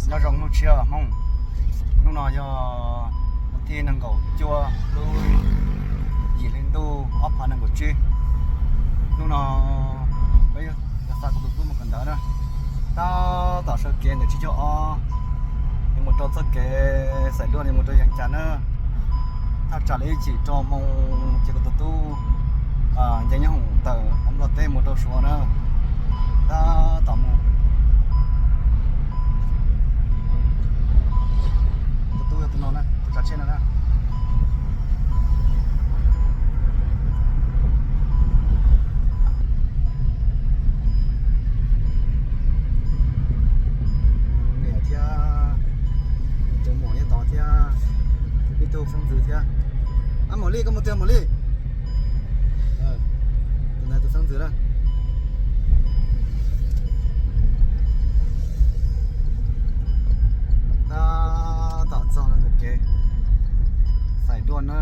Nyob zoo hnub tshiab Hmoob, hnub no yog hnub tim nees nkaum cuaj lub yim hli ntuj ob phav nees nkaum tsib. Hnub no peb yuav xa kuv tus tub mus kawm ntawv na. Tab tom sawv kev ntawm tsib caug ob, yuav mus rau txoj kev Xais Duaj, yuav mus rau Yees Cas na. Thaj tsam li ib chim rau moos ces kuv tus tub nce nyob hoom tawm Nplog teb mus rau Suav na. Tab tom mus. Tus tub yog tus no na, tus tsav tsheb no na. Niam thiab, tus muam nyob tod thiab, ib tug xeeb ntxwv thiab. Ab, Maum Lij, koj mus twg Maum Lij? Tus ntawd tus xeeb ntxwv na. Tab tom txog ntawm kev Xais Duaj na.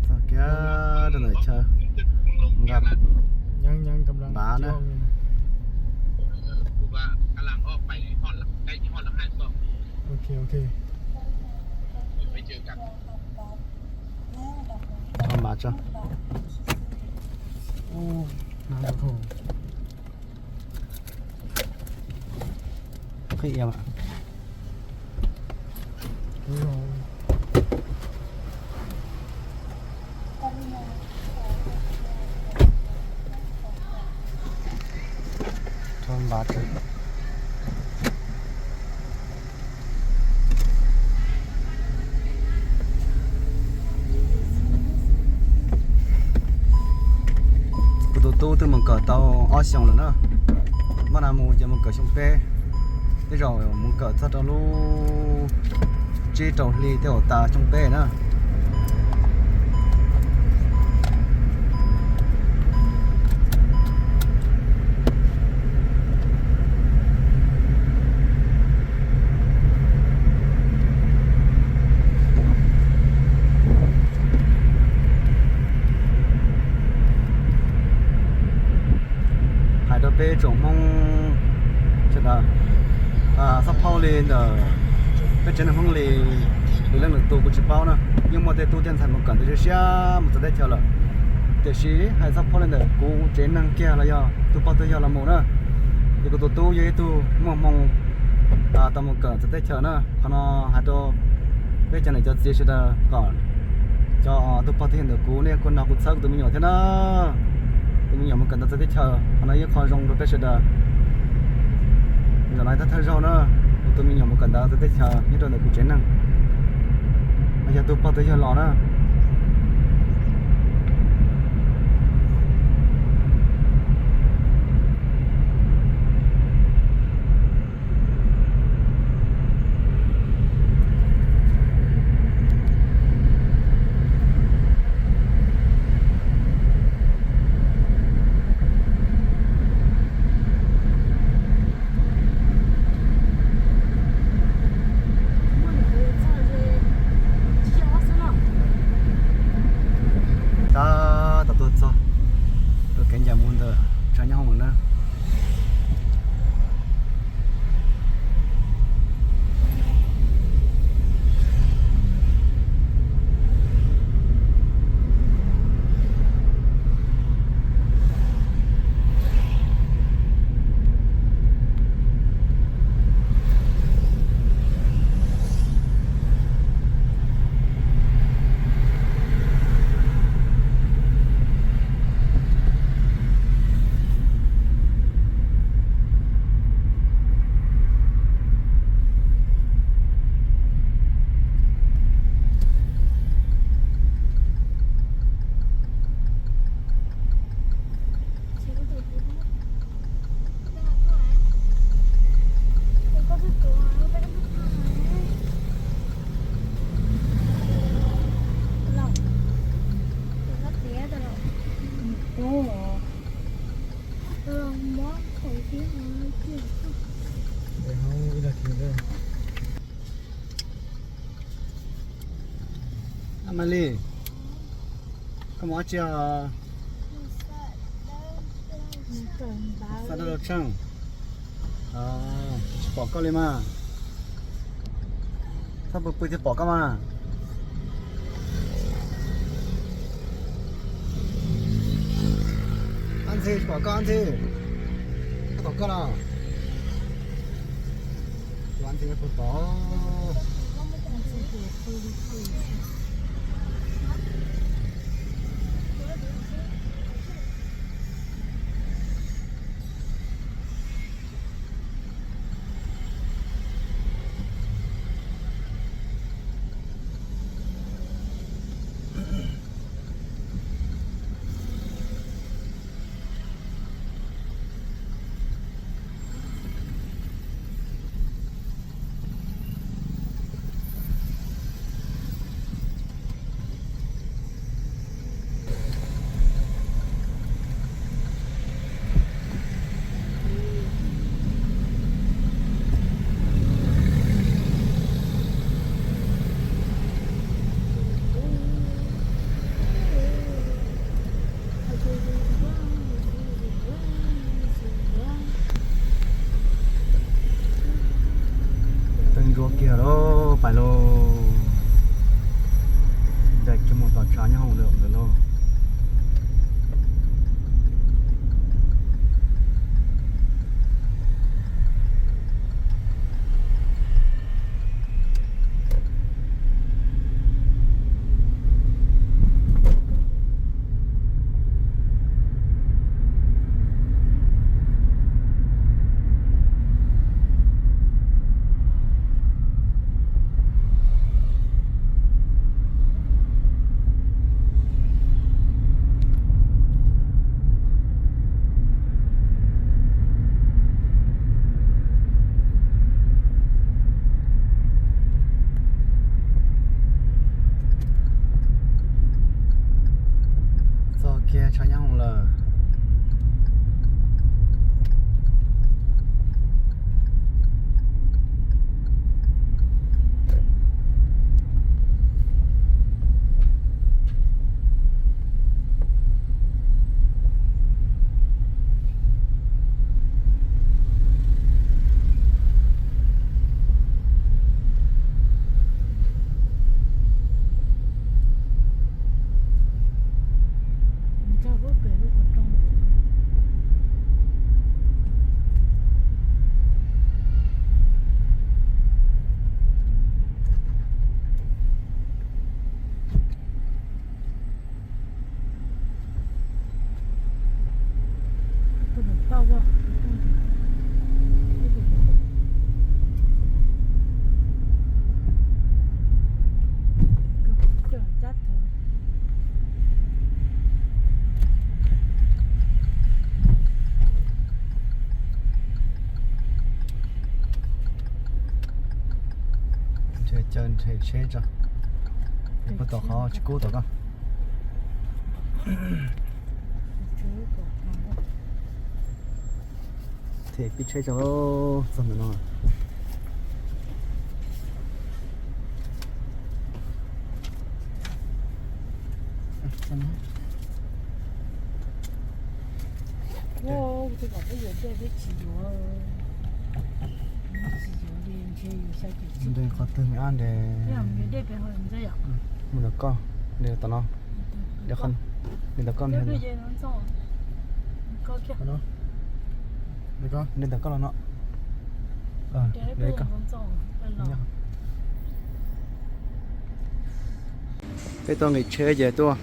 Txog kiag rau ntawm chaw nqa npav na. Npav tso. Qhib ia mas. Rho npav tso. Kuv tus tub twb mus kawm tau ob xyoos lawm na. Npaj no mus ces mus kawm xyoo peb, tej zaum mus kawm txog rau lub tsib rau hli tej zaum tas xyoo peb na. Hais rau peb tsoom Hmoob sawv daws, txhob phaub li ntawm peb tsev neeg Hmoob li, lwm leej lwm tus kuv tsis paub na. Yeej muaj tej tub thiab ntxhais mus kawm ntawv siab siab mus txawv teb chaws lawm, tiam sis hais txhob phaub li ntawm kuv tsev neeg kiag los yog tus pog tus yawg los mus na. Ces kuv tus tub yog ib tug muaj hmoo tau mus kawm txawv teb chaws na. Qhov no hais rau peb cov niam cov txiv sawv daws kom cov tus pog tus yawg ntawm kuv nej kuj nrog kuv txhawb kuv tus me nyuam thiab na. Tus me nyuam mus kawm ntawv txawv teb chaws, qhov no yog qhov zoo rau peb sawv daws. Zaum no thawj thawj zaug na, kuv tus me nyuam mus kawm ntawv txawv teb chaws nyob rau ntawm kuv tsev neeg, los yog tus pog tus yawg los na. Maj Lis, koj mus dab tsi os? Xa dab laug tsheej. Tsis pom koj li mas. Txhob pw pw thiaj pom koj mas. Ab Ntxhi, tsis pom koj Ab Ntxhi. Tsis pom koj los? Ab Ntxhi pw tod. Teej ntsuab kiag lauj, pais lauj. Ncaim kiag mus tom tshav nyob hoom lawm ntawd lauj. Txog kiag tshav nyob hoom lawm. Caw nrhe tsheb tso, puag tom qhov tsis kub tom koj. Them pib tsheb tso, txog ntawm no. Ntes qhov twg me ab ntes. Mus ntawm koj, ntes tom no. Ntes tom koj, ntes tom koj los no. Peb tuaj nqis tsheb ces tuaj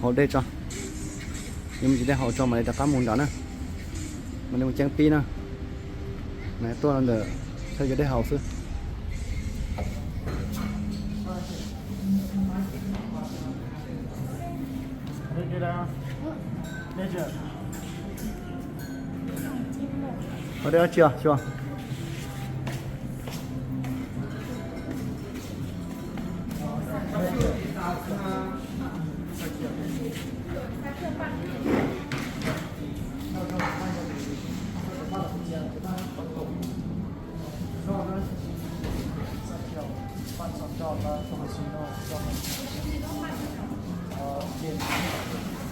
haus dej tso. Yuav mus tsis dej haus tso mam li rov qab mus nram na. Mam li mus ceeb pib na. Mas tuaj ntawm chaw yuav dej haus xwb. Haus dej dab tsi os?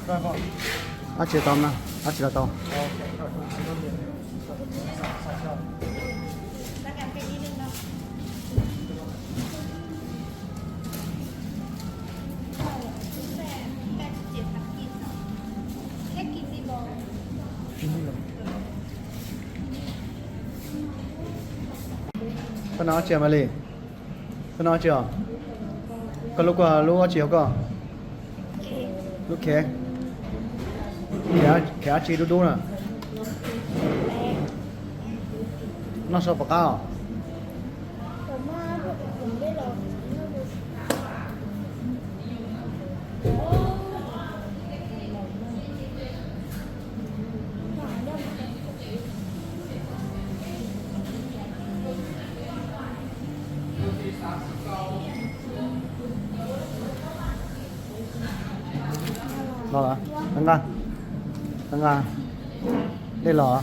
Dab tsi tau na, dab tsi los tau. Koj noj dab tsi, Maiv Lis? Koj noj dab tsi os? Koj lub, koj lub dab tsi hauv koj? Lub khev. Khev dab tsi dub dub na? Noj so puas qab os? Los, nqa, nqa, dej los.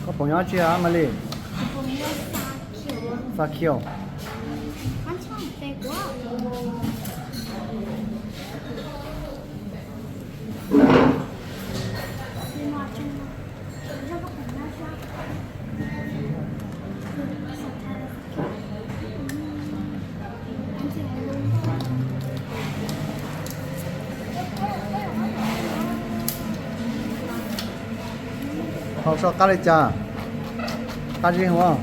Koj pom nyob tsi Maiv Lis? Xa khiu. Hau soj qab li cas? Qab zib huv.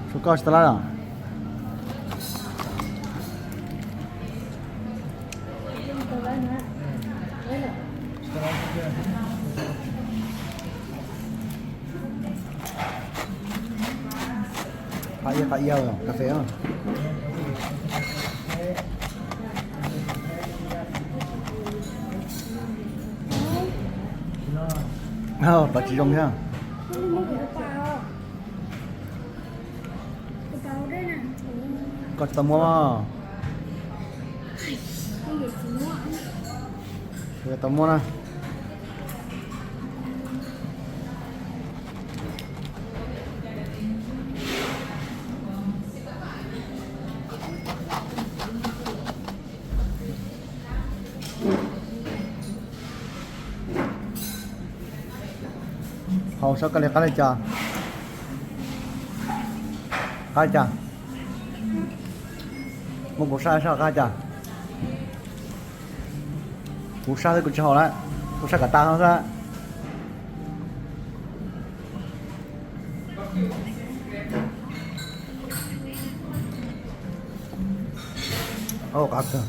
Tshuav koj tsis tau lawm. Qab ia, qab ia kas fes. Pab tsis zoo thiab. Koj tsis tau muab. Tsis tau muab na. Hau soj kab li qab li cas? Qab li cas? Muab kuv saj saj qab li cas? Kuv saj xwb kuv tsis haus lawm, kuv saj kom tas no xwb. Qab kawg.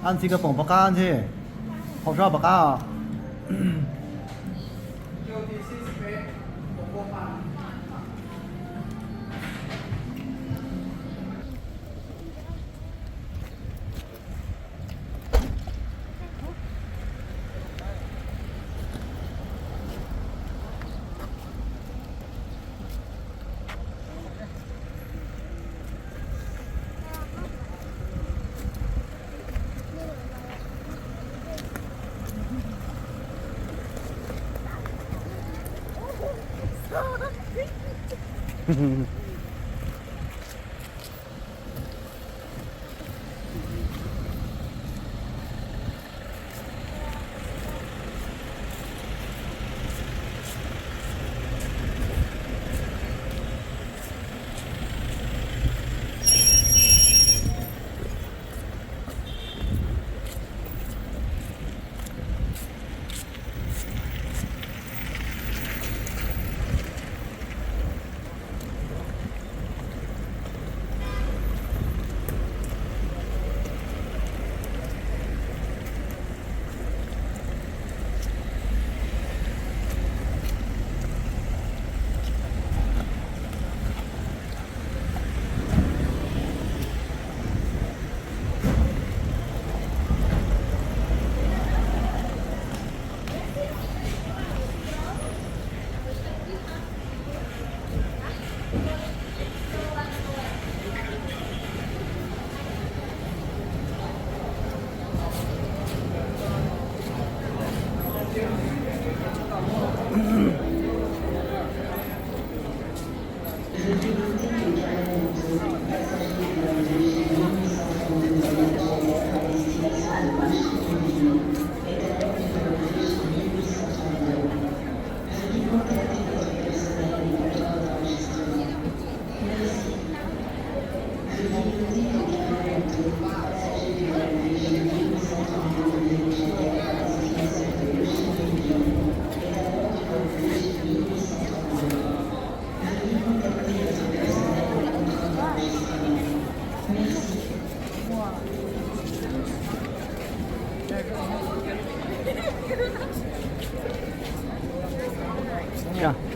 Ab ntxhi, koj pom puas qab ntxhi? Hau soj puas qab os?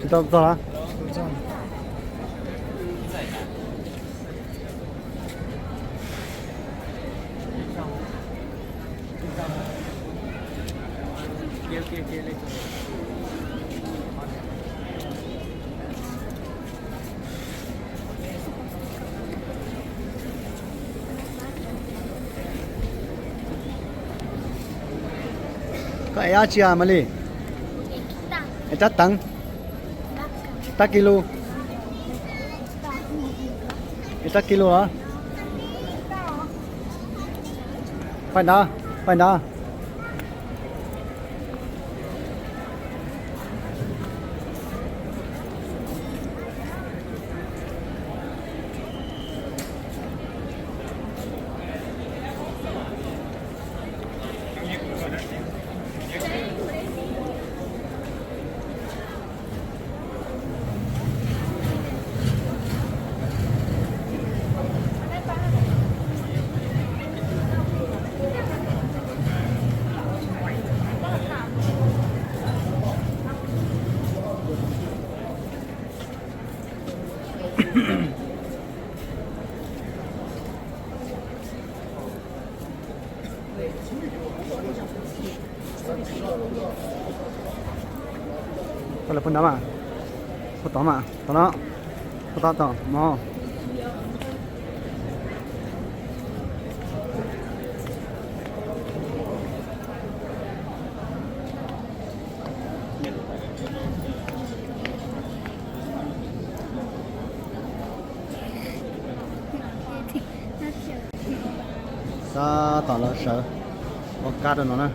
Tsis tau txog lawm. Koj ev dab tsi Maiv Lis? Ev rab teev. Tab kis lus? Ev rab kis lus los? Pais ntawd, pais ntawd. Koj lawv puag nrad mas, puag tod mas, tod no, puag tod tod mov. Tab tom lawv sawv ua kab rau no na.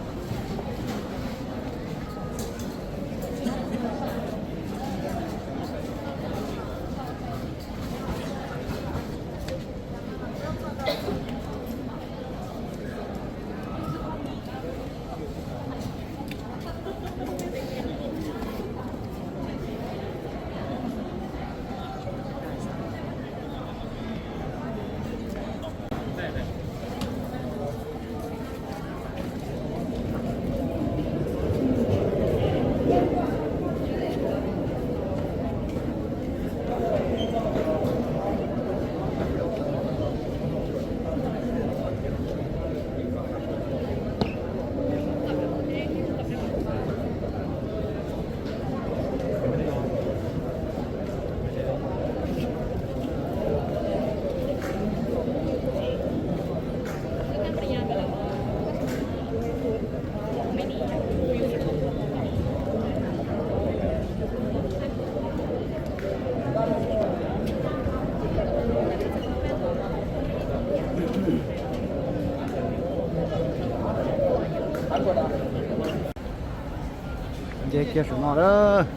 Nce kiag saum no lawm.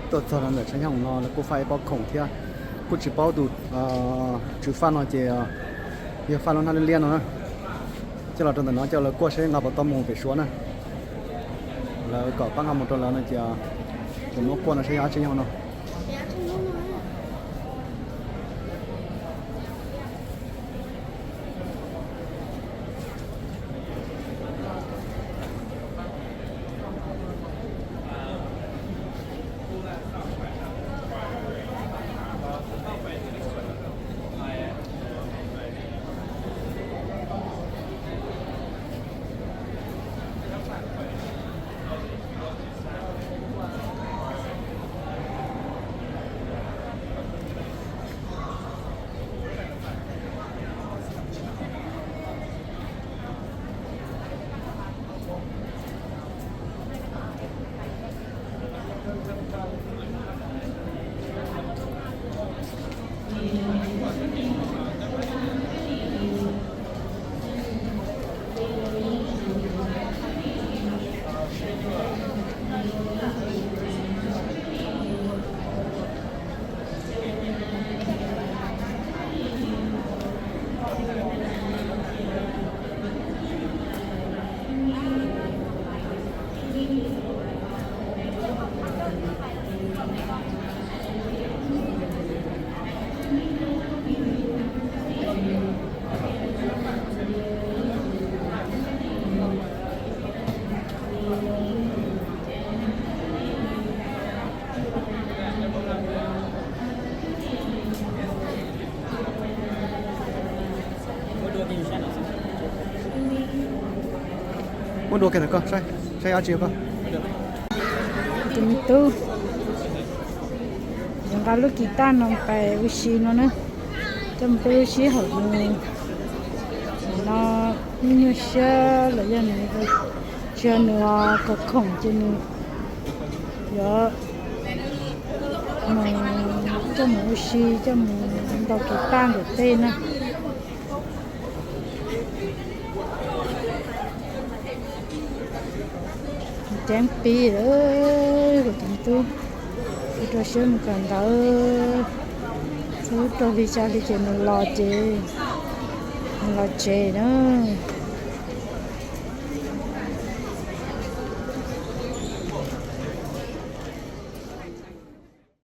Tuaj txog rau ntawm tsheb nyoob no lawv kuj faj ib pob khoom thiab, kuj tsis paub tus tswv faj no ces yog faj lub hnab liab liab no na. Coj los rau ntawm no coj lawv kuaj seb nqa puas tau mus pem Suav na. Lawv kom pab nqa mus rau lawv no ces, ces muab kuaj no saib yog dab tsi yog no. Muab dua kiag ntawm koj saib, saib yog dab tsi koj. Tus me tub, yuav nqa lub kis taj no pais ua si no na, coj mus peb ua si hauv nws no, nyuaj nyuaj siab los yog nws tsis yog nws khoom khoom ces nws yuav mus coj mus ua si, coj mus ntaus kis taj ntawm tej na. Ceeb pib lawm, kuv tus tub, ua rau siab mus kawm ntawv, ub rau hli xya hli ces nws los ces, nws los tsev na.